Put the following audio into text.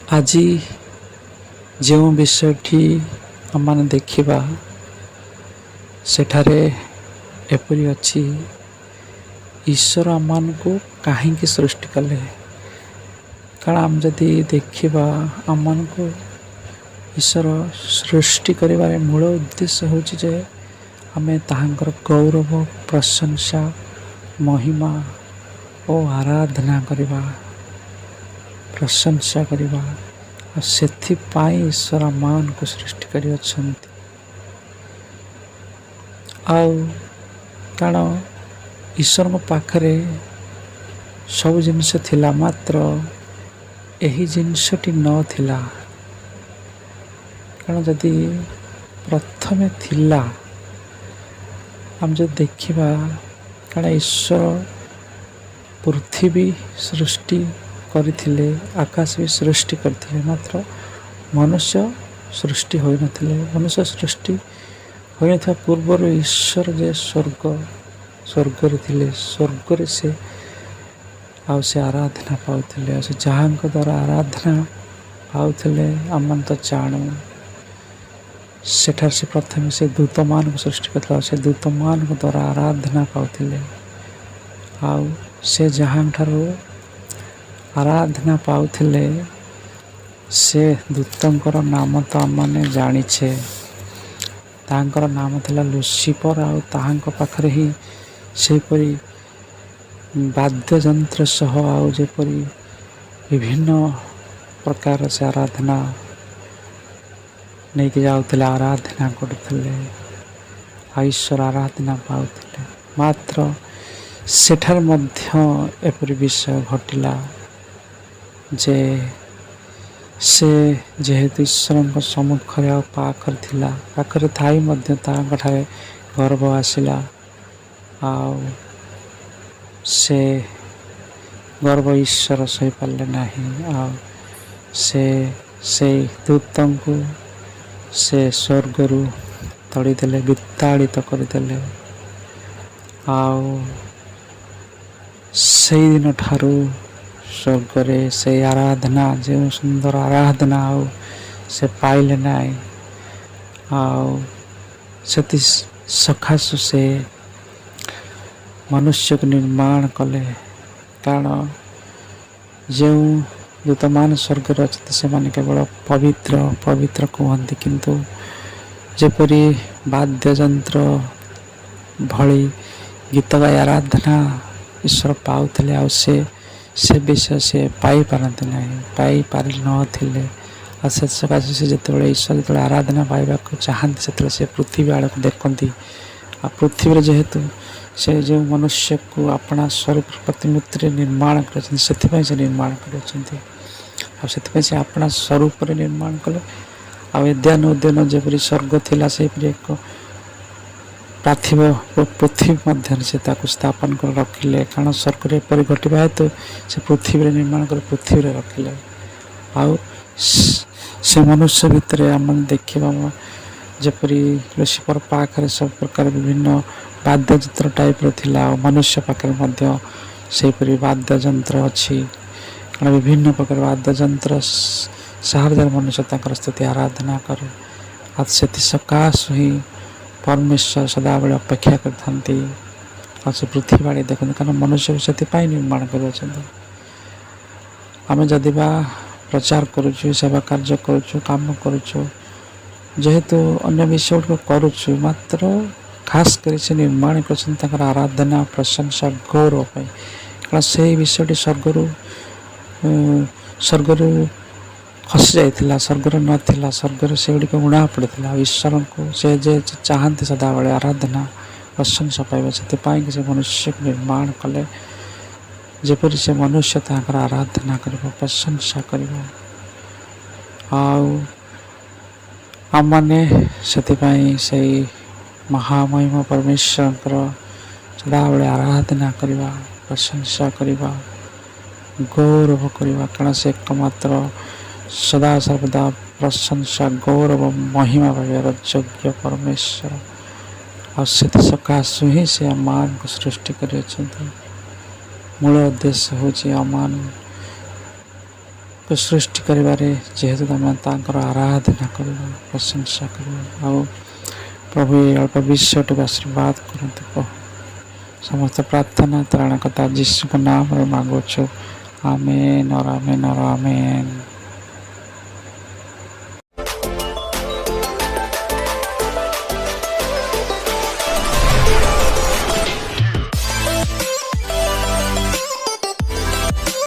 ଆଜି ଯେଉଁ ବିଷୟଟି ଆମମାନେ ଦେଖିବା, ସେଠାରେ ଏପରି ଅଛି, ଈଶ୍ୱର ଆମମାନଙ୍କୁ କାହିଁକି ସୃଷ୍ଟି କଲେ? କାରଣ ଆମେ ଯଦି ଦେଖିବା, ଆମମାନଙ୍କୁ ଈଶ୍ୱର ସୃଷ୍ଟି କରିବାରେ ମୂଳ ଉଦ୍ଦେଶ୍ୟ ହେଉଛି ଯେ ଆମେ ତାହାଙ୍କର ଗୌରବ, ପ୍ରଶଂସା, ମହିମା ଓ ଆରାଧନା କରିବା, ପ୍ରଶଂସା କରିବା। ଆଉ ସେଥିପାଇଁ ଈଶ୍ୱର ଆମମାନଙ୍କୁ ସୃଷ୍ଟି କରିଅଛନ୍ତି। ଆଉ କାରଣ ଈଶ୍ୱରଙ୍କ ପାଖରେ ସବୁ ଜିନିଷ ଥିଲା, ମାତ୍ର ଏହି ଜିନିଷଟି ନଥିଲା। କାରଣ ଯଦି ପ୍ରଥମେ ଥିଲା, ଆମେ ଯଦି ଦେଖିବା, କାରଣ ଈଶ୍ୱର ପୃଥିବୀ ସୃଷ୍ଟି କରିଥିଲେ, ଆକାଶ ବି ସୃଷ୍ଟି କରିଥିଲେ, ମାତ୍ର ମନୁଷ୍ୟ ସୃଷ୍ଟି ହୋଇନଥିଲେ। ମନୁଷ୍ୟ ସୃଷ୍ଟି ହୋଇନଥିବା ପୂର୍ବରୁ ଈଶ୍ୱର ଯେ ସ୍ୱର୍ଗରେ ଥିଲେ, ସ୍ୱର୍ଗରେ ସେ ଆଉ ସେ ଆରାଧନା ପାଉଥିଲେ। ଆଉ ସେ ଯାହାଙ୍କ ଦ୍ୱାରା ଆରାଧନା ପାଉଥିଲେ, ଆମମାନେ ତ ଜାଣୁ, ସେଠାରେ ସେ ପ୍ରଥମେ ସେ ଦୂତମାନଙ୍କୁ ସୃଷ୍ଟି କରିଥିଲେ ଆଉ ସେ ଦୂତମାନଙ୍କ ଦ୍ୱାରା ଆରାଧନା ପାଉଥିଲେ। ଆଉ ସେ ଯାହାଙ୍କଠାରୁ ଆରାଧନା ପାଉଥିଲେ, ସେ ଦୂତଙ୍କର ନାମ ତ ଆମମାନେ ଜାଣିଛେ। ତାଙ୍କର ନାମ ଥିଲା ଲୁସିଫର। ଆଉ ତାହାଙ୍କ ପାଖରେ ହିଁ ସେହିପରି ବାଦ୍ୟଯନ୍ତ୍ର ସହ ଆଉ ଯେପରି ବିଭିନ୍ନ ପ୍ରକାର ସେ ଆରାଧନା ନେଇକି ଯାଉଥିଲେ, ଆରାଧନା କରୁଥିଲେ ଆଉ ଈଶ୍ୱର ଆରାଧନା ପାଉଥିଲେ। ମାତ୍ର ସେଠାରେ ମଧ୍ୟ ଏପରି ବିଷୟ ଘଟିଲା ଯେ ସେ ଯେହେତୁ ଈଶ୍ୱରଙ୍କ ସମ୍ମୁଖରେ ଆଉ ପାଖରେ ଥିଲା, ପାଖରେ ଥାଇ ମଧ୍ୟ ତାଙ୍କଠାରେ ଗର୍ବ ଆସିଲା। ଆଉ ସେ ଗର୍ବ ଈଶ୍ୱର ସହିପାରିଲେ ନାହିଁ। ଆଉ ସେ ସେଇ ଦୂତଙ୍କୁ ସେ ସ୍ୱର୍ଗରୁ ତଡ଼ିଦେଲେ, ବିତାଡ଼ିତ କରିଦେଲେ। ଆଉ ସେଇଦିନ ଠାରୁ ସ୍ୱର୍ଗରେ ସେଇ ଆରାଧନା, ଯେଉଁ ସୁନ୍ଦର ଆରାଧନା, ଆଉ ସେ ପାଇଲେ ନାହିଁ। ଆଉ ସେଥି ସକାଶୁ ସେ ମନୁଷ୍ୟକୁ ନିର୍ମାଣ କଲେ। କାରଣ ଯେଉଁ ଦୂତମାନେ ସ୍ୱର୍ଗରେ ଅଛନ୍ତି, ସେମାନେ କେବଳ ପବିତ୍ର ପବିତ୍ର କୁହନ୍ତି, କିନ୍ତୁ ଯେପରି ବାଦ୍ୟଯନ୍ତ୍ର ଭଳି ଗୀତ ଗାଇ ଆରାଧନା ଈଶ୍ୱର ପାଉଥିଲେ, ଆଉ ସେ ବିଷୟ ସେ ପାଇପାରନ୍ତି ନାହିଁ, ପାଇପାରିନଥିଲେ। ଆଉ ସେ ସକାଶେ ସେ ଯେତେବେଳେ ଈଶ୍ୱର ଯେତେବେଳେ ଆରାଧନା ପାଇବାକୁ ଚାହାନ୍ତି, ସେତେବେଳେ ସେ ପୃଥିବୀ ଆଡ଼କୁ ଦେଖନ୍ତି। ଆଉ ପୃଥିବୀରେ ଯେହେତୁ ସେ ଯେଉଁ ମନୁଷ୍ୟକୁ ଆପଣା ସ୍ୱରୂପ ପ୍ରତିମୂର୍ତ୍ତିରେ ନିର୍ମାଣ କରିଛନ୍ତି, ସେଥିପାଇଁ ସେ ନିର୍ମାଣ କରିଅଛନ୍ତି। ଆଉ ସେଥିପାଇଁ ସେ ଆପଣା ସ୍ୱରୂପରେ ନିର୍ମାଣ କଲେ। ଆଉ ଏଦେନ ଉଦ୍ୟାନ ଯେପରି ସ୍ୱର୍ଗ ଥିଲା, ସେହିପରି ଏକ ପାର୍ଥିବ ପୃଥିବୀ ମଧ୍ୟରେ ସେ ତାକୁ ସ୍ଥାପନ କରି ରଖିଲେ। କାରଣ ସ୍ୱର୍ଗରେ ଏପରି ଘଟିବା ହେତୁ ସେ ପୃଥିବୀରେ ନିର୍ମାଣ କରି ପୃଥିବୀରେ ରଖିଲେ। ଆଉ ସେ ମନୁଷ୍ୟ ଭିତରେ ଆମେ ଦେଖିବା, ଯେପରି ଲୁସିଫର ପାଖରେ ସବୁ ପ୍ରକାର ବିଭିନ୍ନ ବାଦ୍ୟଯନ୍ତ୍ର ଟାଇପ୍ର ଥିଲା, ଆଉ ମନୁଷ୍ୟ ପାଖରେ ମଧ୍ୟ ସେହିପରି ବାଦ୍ୟଯନ୍ତ୍ର ଅଛି। କାରଣ ବିଭିନ୍ନ ପ୍ରକାର ବାଦ୍ୟଯନ୍ତ୍ର ସାହାଯ୍ୟରେ ମନୁଷ୍ୟ ତାଙ୍କର ସ୍ତୁତି ଆରାଧନା କରେ। ଆଉ ସେଥି ସକାଶୁ ହିଁ ପରମେଶ୍ୱର ସଦାବେଳେ ଅପେକ୍ଷା କରିଥାନ୍ତି ଆଉ ସେ ପୃଥିବୀ ଆଡ଼େ ଦେଖନ୍ତି, କାରଣ ମନୁଷ୍ୟକୁ ସେଥିପାଇଁ ନିର୍ମାଣ କରିଅଛନ୍ତି। ଆମେ ଯଦି ବା ପ୍ରଚାର କରୁଛୁ, ସେବା କାର୍ଯ୍ୟ କରୁଛୁ, କାମ କରୁଛୁ, ଯେହେତୁ ଅନ୍ୟ ବିଷୟ ଗୁଡ଼ିକ କରୁଛୁ, ମାତ୍ର ଖାସ କରି ସେ ନିର୍ମାଣ କରିଛନ୍ତି ତାଙ୍କର ଆରାଧନା, ପ୍ରଶଂସା, ଗୌରବ ପାଇଁ। କାରଣ ସେଇ ବିଷୟଟି ସ୍ୱର୍ଗରୁ ଖସି ଯାଇଥିଲା, ସ୍ୱର୍ଗରେ ନଥିଲା, ସ୍ୱର୍ଗରେ ସେଗୁଡ଼ିକ ଉଣା ପଡ଼ିଥିଲା। ଆଉ ଈଶ୍ୱରଙ୍କୁ ସେ ଯେ ଚାହାନ୍ତି ସଦାବେଳେ ଆରାଧନା, ପ୍ରଶଂସା ପାଇବା, ସେଥିପାଇଁ ସେ ମନୁଷ୍ୟକୁ ନିର୍ମାଣ କଲେ, ଯେପରି ସେ ମନୁଷ୍ୟ ତାଙ୍କର ଆରାଧନା କରିବ, ପ୍ରଶଂସା କରିବ। ଆଉ ଆମମାନେ ସେଥିପାଇଁ ସେଇ ମହାମହିମ ପରମେଶ୍ୱରଙ୍କର ସଦାବେଳେ ଆରାଧନା କରିବା, ପ୍ରଶଂସା କରିବା, ଗୌରବ କରିବା। କାରଣ ସେ ଏକମାତ୍ର ସଦାସର୍ବଦା ପ୍ରଶଂସା, ଗୌରବ, ମହିମା ପାଇବାର ଯୋଗ୍ୟ ପରମେଶ୍ୱର। ଆଉ ସେଥି ସକାଶୁ ହିଁ ସେ ଆମମାନଙ୍କୁ ସୃଷ୍ଟି କରିଅଛନ୍ତି। ମୂଳ ଉଦ୍ଦେଶ୍ୟ ହେଉଛି ଆମମାନଙ୍କର ସୃଷ୍ଟି କରିବାରେ ଯେହେତୁ ତମେ ତାଙ୍କର ଆରାଧନା କରିବ, ପ୍ରଶଂସା କରିବ। ଆଉ ପ୍ରଭୁ, ଏ ଅଳ୍ପ ବିଷୟଟିକୁ ଆଶୀର୍ବାଦ କରନ୍ତୁ ପ୍ରଭୁ। ସମସ୍ତ ପ୍ରାର୍ଥନା ତ୍ରାଣକର୍ତ୍ତା ଯୀଶୁଙ୍କ ନାମରେ ମାଗୁଅଛୁ। ଆମେନ୍, ଆମେନ୍, ଆମେନ୍।